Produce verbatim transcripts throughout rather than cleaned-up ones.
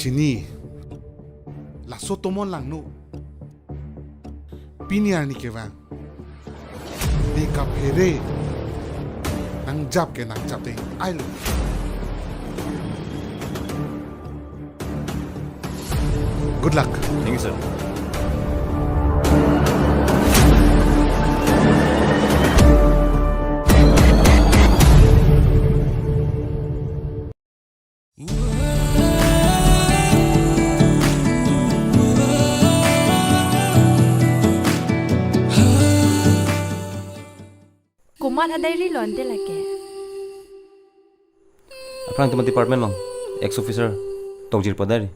Chini. Laso tomon langno. Pini arni kevang. Di kaphere. Nangjap ke nangjap te. Ailo. Good luck. Thank you, sir. Komat a-diary lo ante lake? Aphrang atum department along, ex officer Tokjir pu a-diary.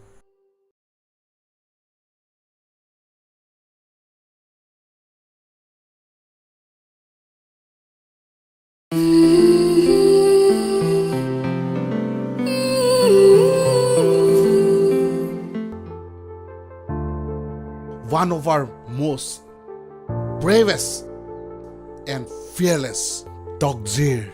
One of our most bravest and fearless Tokjir.